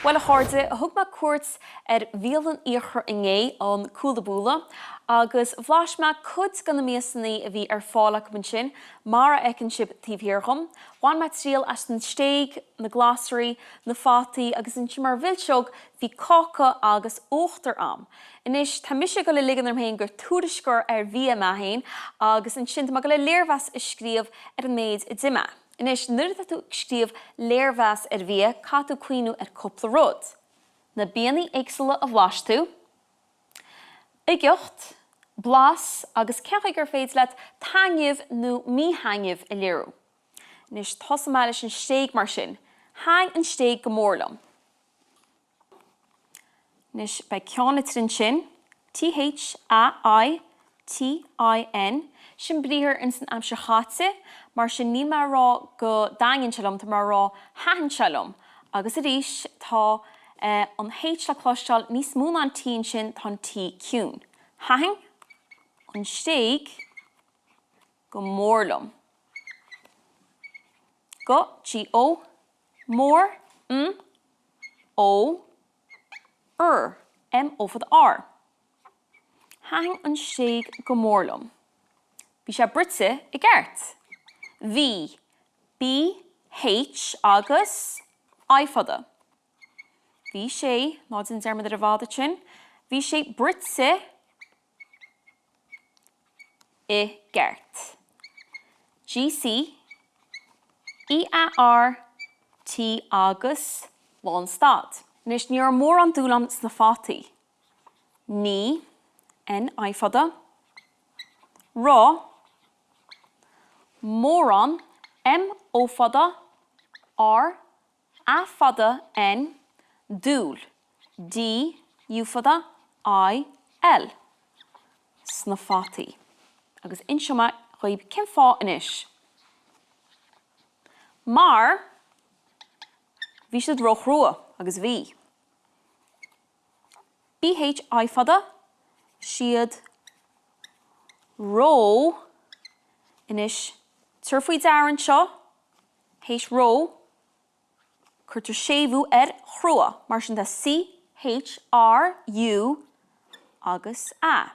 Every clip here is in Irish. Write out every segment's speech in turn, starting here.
Bhuel, a chairde, thug mé cuairt ar bhialann Fhiachra inné, an Cúla Búla, agus bhlais mé cuid de na miasanna a bhí ar fáil acu ansin, mar a fheiceann sibh taobh thiar dhom. Bhain mé triail as an stéig, na glasraí, na fataí agus ansin mar mhilseog bhí cáca agus uachtar a'm. Anois, tá mise ag dul a ligean orm féin gur tuairisceoir ar bhia mé féin agus ansin tá mé ag dul léirmheas a scríobh ar an méid a d'ith mé. Anois, nuair atá tú ag scríobh léirmheas ar bhia, caithfidh tú cuimhniú ar cúpla rud. Na bianna éagsúla a bhlais tú, uigeacht, blas agus cén chaoi gur féidir leat taitneamh nó míthaitneamh a léiriú. Anois, tosóidh mé leis an stéig mar sin. Thaitin an stéig go mór liom. Anois, beidh ceannlitir ansin, T H A I T I N, sin briathar ins an aimsir chaite, mar sin níl mé a rá go dtaitníonn sé liom, tá mé a rá thaitin sé liom. Agus arís, tá an H le cloisteáil níos mó ná an T ansin, tá an T ciúin. Thaitin an stéig go mór liom. Go, G O, Mór, M, O, R, M O fada R. Thaitin an stéig go mór liom. Bhí sé bruite i gceart. Bhí, B, H agus I fada. Bhí sé, ná déan dearmad ar an bhfada sin, bhí sé bruite i gceart. G C E A R T agus lánstad. Anois, ní raibh mórán dúil a'm sna fataí. Ní, N I fada, raibh, mórán, M O fada, R A fada N, dúil, D, U fada, I, L, sna fataí. Agus inseoidh mé dhaoib cén fáth anois. Mar bhí siad róchrua, agus bhí. B H I fada, siad ró, anois, tabhair faoi deara anseo, H ró, cuirtear séimhiú ar chrua, mar sin tá C, H, R, U agus A.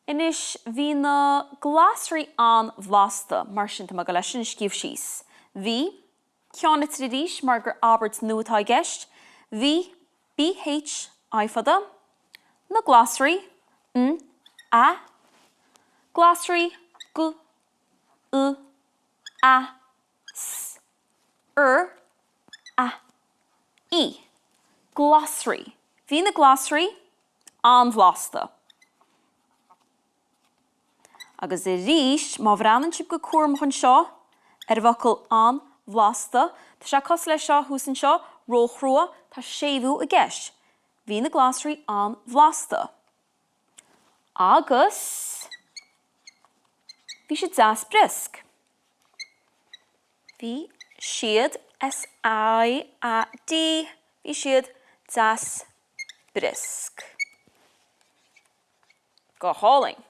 Anois, bhí na glasraí an-bhlasta, mar sin tá mé ag dul é sin a scríobh síos. Bhí, ceannlitir arís mar gur abairt nua atá i gceist, bhí, B, H, I fada, na glasraí, N, A, glasraí, G, L, A, S, R, A, I. Glasraí. Bhí na glasraí an-bhlasta. Agus arís, má bhreathnaíonn sibh go cúramach anseo ar an bhfocal an-bhlasta, tá sé cosúil leis seo thuas anseo, róchrua, tá séimhiú i gceist. Bhí na glasraí an-bhlasta. Agus bhí siad deas briosc. Bhí siad, S I A D, bhí siad deas briosc. Go hálainn.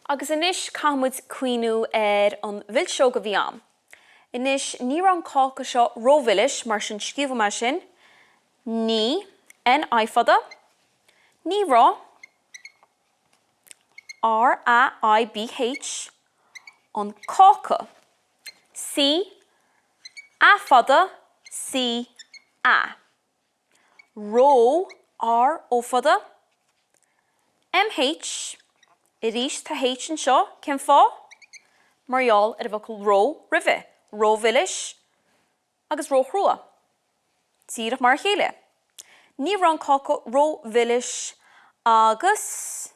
Agus anois caithfidh muid cuimhniú ar an mhilseog a bhí ann. Anois ní raibh an cáca seo rómhilis, mar sin scríobhfaidh mé sin, ní, N I fada, Ní raibh, R A I B H, an cáca, C, A fada, C, A. Ró, R O fada, M H, arís tá H anseo, cén fáth? Mar gheall ar an bhfocal ró roimhe, rómhilis agus róchrua. Díreach mar a chéile. Ní raibh an cáca rómhilis agus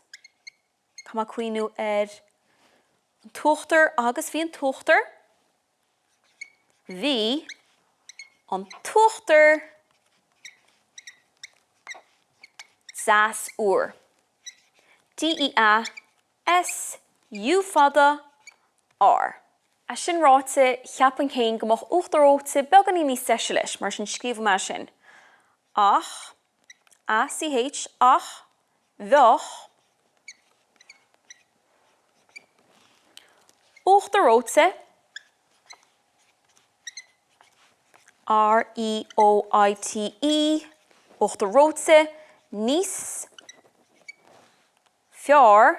tá mé ag cuimhniú ar an t-uachtar agus bhí an t-uachtar, bhí an t-uachtar deas úr. D E A S U fada R. É sin ráite, cheapfainn féin go mbeadh uachtar reoite beagáinín níos deise leis, mar sin scríobhfaidh mé sin. Ach, A-C-H, ach, bheadh, uachtar reoite. R-e-o-i-t-e, uachtar reoite, níos fearr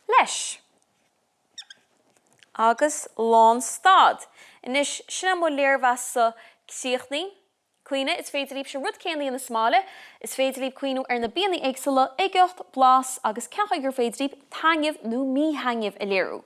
leis. Agus lánstad. Anois, sin é mo léirmheas-sa críochnaithe. Cuimhnigh, is féidir libhse an rud céanna a dhéanamh sa mbaile. Is féidir libh cuimhniú ar na bianna éagsúla, uigeacht, blas agus cén chaoi gur féidir libh taitneamh nó míthaitneamh a léiriú.